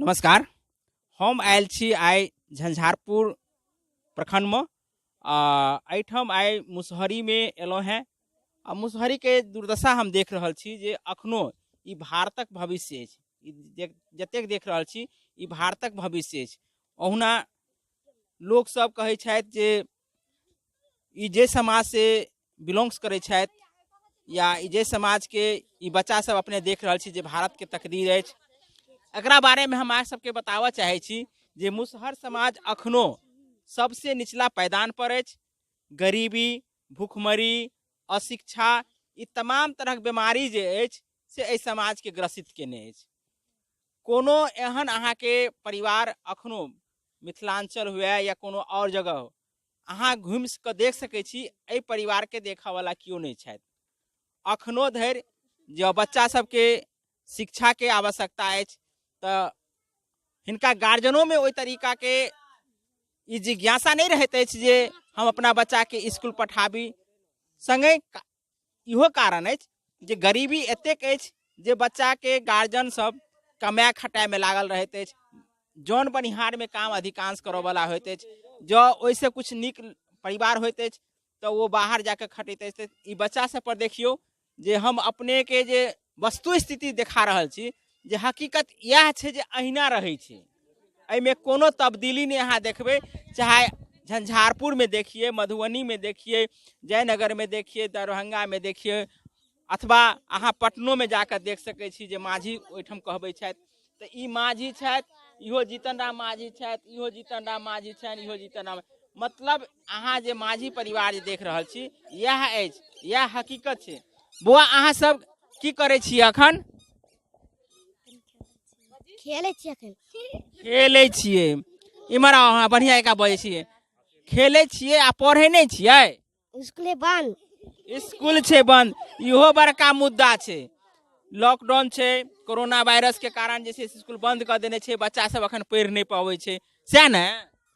नमस्कार, हम आयल छी आइ झंझारपुर प्रखंडमे। एहिठाम आइ मुसहरीमे एलहुँ हेँ आ मुसहरीके दुर्दशा हम देख रहल छी जे अखनो ई भारतक भविष्य अछि। ई जतेक देख रहल छी ई भारतक भविष्य अछि। ओहुना लोकसभ कहै छथि जे ई जे समाजसँ बिलोंग्स करै छथि या ई जे समाजके ई बच्चा सब अपने देख रहल छी जे भारतके तकदीर अछि, एकरा बारेमे हम अहाँ सबके बताबऽ चाहै छी जे मुसहर समाज अखनो सबसे निचला पैदान पर अछि। गरीबी, भूखमरी, अशिक्षा, ई तमाम तरहक बीमारी जे अछि से एहि समाजके ग्रसित केने अछि। कोनो एहन अहाँके परिवार अखनो मिथिलाञ्चल हुए या कोनो आओर जगह हो, अहाँ घुमि कऽ देख सकै छी एहि परिवारके देखऽवला केओ नहि छथि। अखनो धरि जँ बच्चा सबके शिक्षाके आवश्यकता अछि तऽ हिनका गार्जियनोमे ओहि तरीकाके ई जिज्ञासा नहि रहैत अछि जे हम अपना बच्चाके इसकुल पठाबी। सङ्गहि इहो कारण अछि जे गरीबी एतेक अछि जे बच्चाके गार्जियन सब कमाए खटाएमे लागल रहैत अछि, जन बनिहारमे काम अधिकांश करऽवला होइत अछि। जँ ओहिसँ किछु नीक परिवार होइत अछि तऽ ओ बाहर जाकऽ खटैत अछि। ई बच्चा सब पर देखियौ जे हम अपनेके जे वस्तु स्थिति देखा रहल छी जे हकीकत इएह छै जे अहिना रहै छै, एहिमे कोनो तब्दीली नहि अहाँ देखबै। चाहे झंझारपुरमे देखिए, मधुबनीमे देखिए, जयनगरमे देखिए, दरभंगामे देखिए, अथवा अहाँ पटनोमे जाकऽ देख सकै छी जे माझी ओहिठाम कहबै छथि तऽ ई माझी छथि, इहो जीतन राम माझी छथि, इहो जीतन राम माझी छनि, इहो जीतन राम, मतलब अहाँ जे माझी परिवार जे देख रहल छी इएह अछि, इएह हकीकत छै। बौआ अहाँ सब की करै छी अखन? खेलै छियै अखन। खेलै छियै। इम्हर आउ, अहाँ बढ़िआँ एका बजै छियै। खेलै छियै आ पढ़ै नहि छियै? स्कूले बंद। स्कूल छै बंद, इहो बड़का मुद्दा छै। लॉकडाउन छै, कोरोना वायरस के कारण जे छै से स्कूल बंद कऽ देने छै, बच्चा सब अखन पढ़ि नहि पबै छै, सएह ने?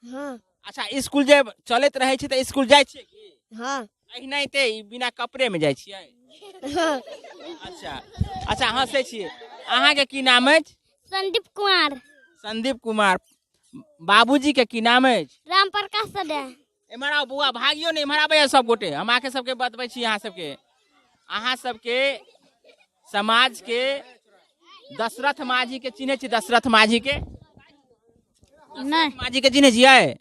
हँ। अच्छा, स्कूल जे चलैत रहै छै तऽ स्कूल जाइ छियै की? हँ। एहिनाहिते बिना कपड़े में जाइ छियै? हँ। अच्छा अच्छा, हँसै छियै। अहाँके की नाम अछि? संदीप कुमार। संदीप कुमार। बाबूजी के की नाम अछि? राम प्रकाश सदे। एम्हर आउ बौआ, भागियो नहि, एम्हर आबैया सब गोटे। हम अहाँके सबके बतबै छी, अहाँ सबके समाज के दशरथ माझी के चिन्है छी? दशरथ माझी के? नहि। माझी के चिन्है छियै?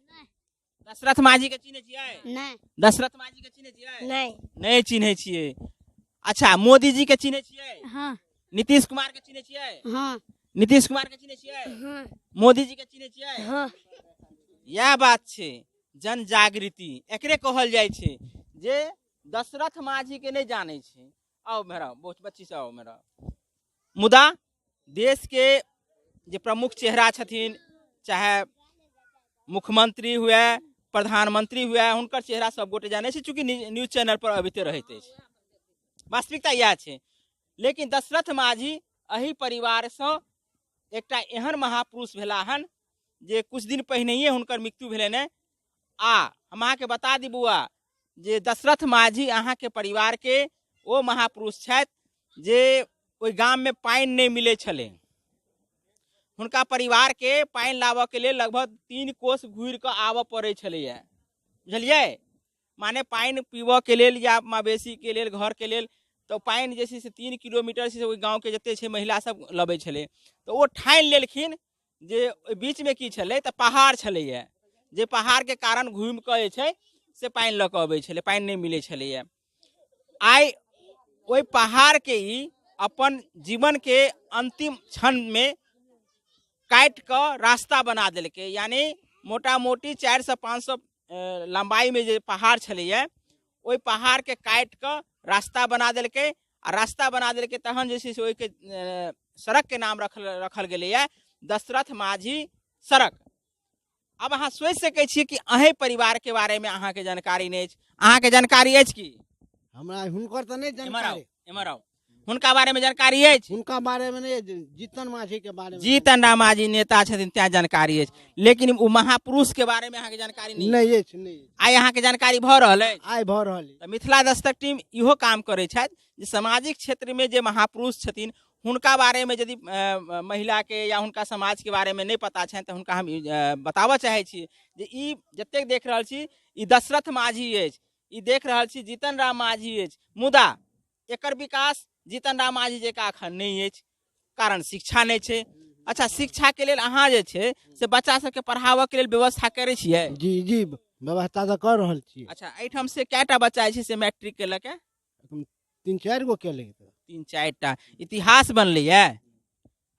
दशरथ माझी के चिन्है छियै? नहि। दशरथ माझी के चिन्है छियै? नहि। नहि चिन्है छियै। अच्छा, मोदी जी के चिन्है छियै? हाँ। नीतीश कुमार के चिन्है छियै? हाँ। नीतीश कुमार के चिन्है छियै? हाँ। मोदी जी के चिन्है छियै? हाँ। इएह बात छै जन जागृति, एकरे कहल जाइ छै जे दशरथ माझी के नहि जानै छै। आउ मेरा बहुत बच्ची सब, आओ मेरा। मुदा देश के जे प्रमुख चेहरा छथिन, चाहे मुख्यमंत्री हुए, प्रधानमंत्री हुए, हुनकर चेहरा सब गोटे जानै छै, चूँकि न्यूज चैनल पर अबिते रहैत अछि। वास्तविकता इएह छै। लेकिन दशरथ माझी एहि परिवारसँ एकटा एहन महापुरुष भेला हन जे कुछ दिन पहिनहिए हुनकर मृत्यु भेलनि हँ। आ हम अहाँके बता दी बौआ जे दशरथ माझी अहाँके परिवारके ओ महापुरुष छथि जे ओहि गाममे पानि नहि मिलै छलै। हुनका परिवारके पानि लाबऽके लेल लगभग 3 कोस घुरि कऽ आबऽ पड़ै छलैए, बुझलियै? माने पानि पीबऽके लेल या मवेशीके लेल, घरके लेल, तऽ पानि जे छै से 3 किलोमीटर से ओहि गाँवके जते छै महिला सब लबै छलै। तऽ ओ ठानि लेलखिन जे ओहि बीचमे की छलै तऽ पहाड़ छलैए, जे पहाड़के कारण घुमि कऽ जे छै से पानि लऽ कऽ अबै छलै, पानि नहि मिलै छलैए। आइ ओहि पहाड़के ई अपन जीवनके अन्तिम क्षणमे काटि कऽ रास्ता बना देलकै। यानि मोटा मोटी 400 500 लम्बाइमे जे पहाड़ छलैए ओहि पहाड़के काटि कऽ रास्ता बना देलकै। आ रास्ता बना देलकै तहन जे छै से ओहिके सड़कके नाम रखल गेलैए दशरथ माझी सड़क। अब अहाँ सोचि सकै छियै कि अहीं परिवारके बारेमे अहाँके जानकारी नहि अछि। अहाँके जानकारी अछि की? हमरा हुनकर तऽ नहि एम्हर आउ, जानकारी। एम्हर आउ। हुनका बारेमे जानकारी अछि? हुनका बारेमे नहि, जीतन माझी के बारेमे। जीतन राम मांझी नेता छथिन तैं जानकारी अछि, लेकिन ओ महापुरुषके बारेमे अहाँके जानकारी नहि? नहि अछि, नहि अछि। आइ अहाँके जानकारी भऽ रहल अछि? आइ भऽ रहल अछि। तऽ मिथिला दस्तक टीम इहो काम करै छथि जे सामाजिक क्षेत्रमे जे महापुरुष छथिन हुनका बारेमे यदि महिलाके या हुनका समाजके बारेमे नहि पता छनि तऽ हुनका हम बताबऽ चाहै छी जे ई जतेक देख रहल छी ई दशरथ माझी अछि, ई देख रहल छी जीतन राम मांझी अछि, मुदा एकर विकास जीतन राम मांझी जकाँ एखन नहि अछि, कारण शिक्षा नहि छै। अच्छा, शिक्षाके लेल अहाँ जे छै से बच्चा सबके पढ़ाबऽके लेल व्यवस्था करै छियै? जी जी, व्यवस्था तऽ कऽ रहल छी। अच्छा, एहिठाम से कएटा बच्चा जे छै से मैट्रिक केलक? 3-4 गो केलक। 3-4 टा इतिहास बनलैए?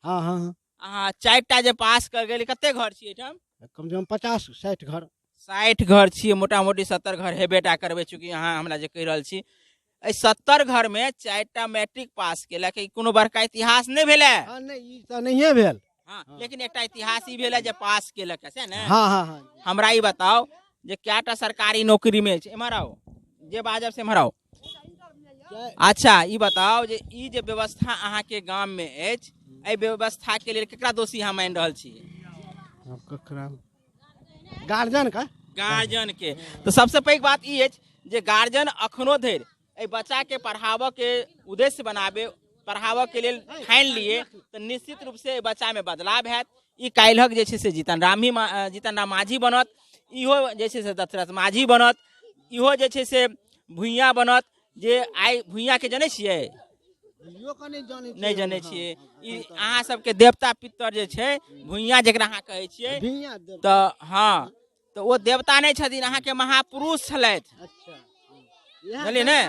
हाँ हाँ हाँ। अहाँ 4 टा जे पास कर गेलै, कते घर छियै एहिठाम? कम से कम 50-60 घर। 60 घर छियै, मोटा मोटी 70 घर हेबे टा करबै। चूँकि अहाँ हमरा जे कहि रहल छी एहि 70 घरमे 4 टा मैट्रिक पास केलक, ई कोनो बड़का इतिहास नहि भेलै? हाँ, नहि, ई तऽ नहिए भेल। हाँ, लेकिन एकटा इतिहास ई भेलै जे पास केलक, से ने? हाँ हाँ हाँ। हमरा ई बताउ जे कएटा सरकारी नौकरीमे अछि? एम्हर आउ, जे बाजब से एम्हर आउ। अच्छा, ई बताउ जे ई जे व्यवस्था अहाँके गाममे अछि, एहि व्यवस्थाके लेल केकरा दोषी अहाँ मानि रहल छी? ककरा? गार्जियन का? गार्जियन के। तऽ सबसँ पैघ बात ई अछि जे गार्जियन अखनो धरि एहि बच्चाके पढ़ाबऽके उद्देश्य बनाबे, पढ़ाबऽके लेल ठानि लिए तऽ निश्चित रूपसँ एहि बच्चामे बदलाव हैत। ई काल्हिक जे छै से जीतन राम ही जीतन राम मांझी बनत, इहो जे छै से दशरथ मांझी बनत, इहो जे छै से भुइयाँ बनत। जे आइ भुइयाँके जनै छियै? नहि जनै छियै। ई अहाँ सबके देवता पितर जे छै भुइयाँ जकरा अहाँ कहै छियै, तऽ हँ, तऽ ओ देवता नहि छथिन, अहाँके महापुरुष छलथि। बुझलियै ने?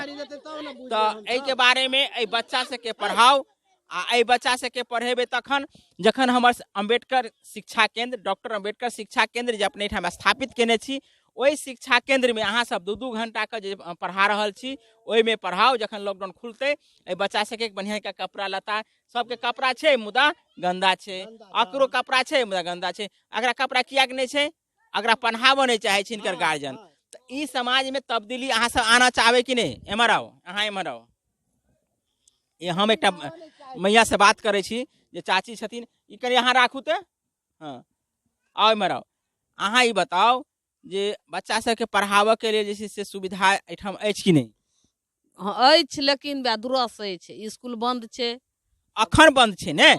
तऽ एहिके बारेमे एहि बच्चा सबके पढ़ाउ, आ एहि बच्चा सबके पढ़ेबै तखन जखन हमर अम्बेडकर शिक्षा केंद्र, डॉक्टर अम्बेडकर शिक्षा केंद्र जे अपने एहिठाम स्थापित केने छी, ओहि शिक्षा केंद्रमे अहाँ सब 2-2 घंटाके जे पढ़ा रहल छी ओहिमे पढ़ाउ। जखन लॉकडाउन खुलतै एहि बच्चा सबके बढ़िआँ के कपड़ा लत्ता, सबके कपड़ा छै मुदा गन्दा छै, अकरो कपड़ा छै मुदा गन्दा छै, अकरा कपड़ा किएक नहि छै? अकरा पढ़ाबऽ नहि चाहै छै हिनकर गार्जियन। तऽ ई समाजमे तब्दीली अहाँ सब आना चाहबै कि नहि? एम्हर आउ, अहाँ एम्हर आउ। ई हम एकटा मैया से बात करै छी जे चाची छथिन, ई कनि अहाँ राखू तऽ, हँ आउ एम्हर आउ। अहाँ ई बताउ जे बच्चा सबके पढ़ाबऽके लेल जे छै से सुविधा एहिठाम अछि कि नहि? हँ अछि, लेकिन वएह दूरस अछि, इसकुल बन्द छै। अखन बन्द छै ने?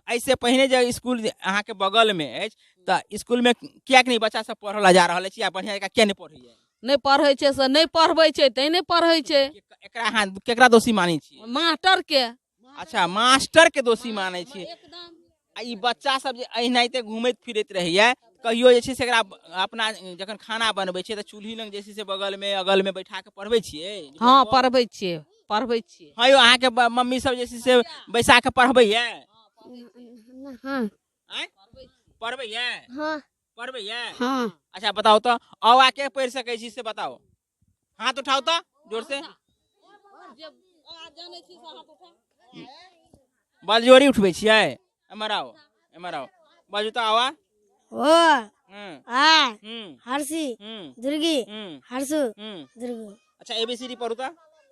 एहिसँ पहिने जे इसकुल अहाँके बगलमे अछि तऽ इसकुलमे किएक नहि बच्चा सब पढ़ऽ लए जा रहल अछि या बढ़िआँ जकाँ किया नहि पढ़ैया? नहि पढ़ै छै से नहि पढ़बै छै तैं नहि पढ़ै छै। एकरा अहाँ केकरा दोषी मानै छियै? मास्टरके। अच्छा, मास्टरके दोषी मानै छियै। आ ई बच्चा सब जे एनाहिते घूमैत फिरैत रहैया, कहियो जे छै से एकरा अपना जखन खाना बनबै छियै तऽ चूल्ही लग जे छै से बगलमे अगलमे बैठा कऽ पढ़बै छियै? हँ पढ़बै छियै, पढ़बै छियै। हँ यौ, अहाँके मम्मी सब जे छै से बैसा कऽ पढ़बैया? हाँ। आँय? पढ़बैया? हाँ। पढ़बैया? हाँ। अच्छा बताउ तऽ, अ आ के पढ़ि सकै छी से बताउ, हाथ उठाउ तऽ जोर से। बलजोरी उठबै छियै? एम्हर आउ, एम्हर आउ, बाजू तऽ आवा। ओ आ हर्षी दुर्गी हर्षु दुर्गु। अच्छा एबीसीडी पढ़ू तऽ।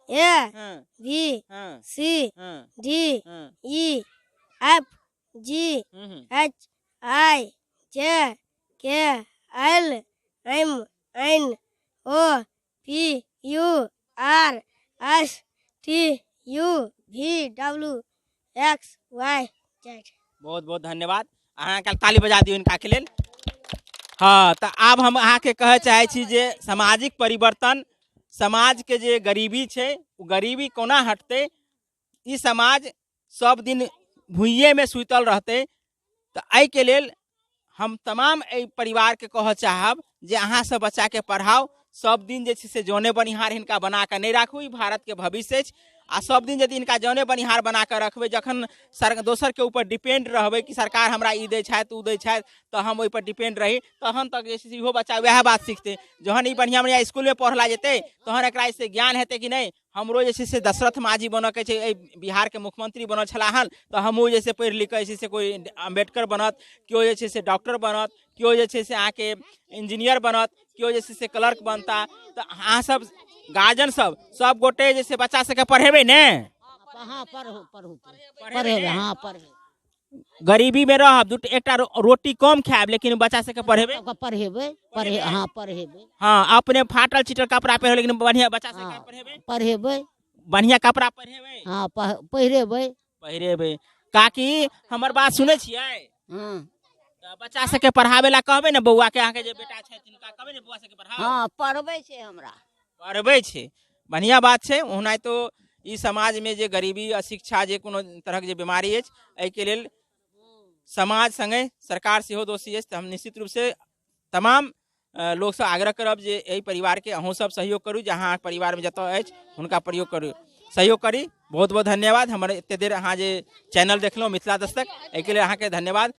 A B C D E F G H I J K L M N O P U R S T U V W X Y Z. बहुत बहुत धन्यवाद, अहाँ काल्हि ताली बजा दियौ हिनका के लेल। हाँ, तऽ आब हम अहाँके कहऽ चाहै छी जे सामाजिक परिवर्तन, समाजके जे गरीबी छै ओ गरीबी कोना हटतै? ई समाज सब दिन भुइयेमे सुतल रहतै, तऽ एहिके लेल हम तमाम एहि परिवारके कहऽ चाहब जे अहाँ सब बच्चाके पढ़ाउ। सब दिन जे छै से जने बनिहार हिनका बना कऽ नहि राखू, ई भारतके भविष्य अछि। आ सब दिन यदि हिनका जने बनिहार बना कऽ रखबै, जखन दोसरके ऊपर डिपेंड रहबै कि सरकार हमरा ई दै छथि ओ दै छथि तऽ हम ओहिपर डिपेंड रही, तहन तक जे छै से इहो बच्चा वएह बात सिखतै। जहन ई बढ़िआँ बढ़िआँ इसकुलमे पढ़ऽ जेतै तहन एकरा एहिसँ ज्ञान हेतै कि नहि हमरो जे छै से दशरथ मांझी बनऽके छै, एहि बिहारके मुख्यमंत्री बनल छलाह हन, तऽ हमहूँ जे छै पढ़ि लिख कऽ जे छै से कोइ अम्बेडकर बनत, केओ जे छै से डॉक्टर बनत, केओ जे छै से अहाँके इंजीनियर बनत, केओ जे छै से क्लर्क बनता। तऽ अहाँ सब गार्जियन सब सब गोटे जे छै बच्चा सबके पढ़ेबै ने? हाँ, पढ़ू, पढ़ू, पढ़ेबै, हाँ, पढ़ेबै। गरीबी में रहब, दू एकटा रोटी कम खायब, लेकिन बच्चा सबके पढ़ेबै? सबके पढ़ेबै, पढ़े, हाँ, पढ़ेबै। हाँ, अपने फाटल चिटल कपड़ा पहिरबै, लेकिन बढ़िया बच्चा सबके हाँ, पढ़ेबै? पढ़ेबै। बढ़िया कपड़ा पहिरेबै? हाँ, पहिरेबै। पहिरेबै। काकी, हमर बात सुनै छियै? हँ। तऽ बच्चा सबके पढ़ाबै ला कहबै ने बौआ के, अहाँके जे बेटा छै तिनका कहबै ने बौआ सबके पढ़ाओ? हँ, पढ़बै छै हमरा। पढ़बै छै, बढ़िआँ बात छै। ओनाहितो ई समाजमे जे गरीबी, अशिक्षा, जे कोनो तरहक जे बीमारी अछि, एहिके लेल समाज सङ्गे सरकार सेहो दोषी अछि। तऽ हम निश्चित रूपसँ तमाम लोकसँ आग्रह करब जे एहि परिवारके अहूँ सब सहयोग करू, जे अहाँ परिवारमे जतऽ अछि हुनका प्रयोग करू, सहयोग करी। बहुत बहुत धन्यवाद। हमर एते देर अहाँ जे चैनल देखलहुँ मिथिला दस्तक, एहिके लेल अहाँके धन्यवाद।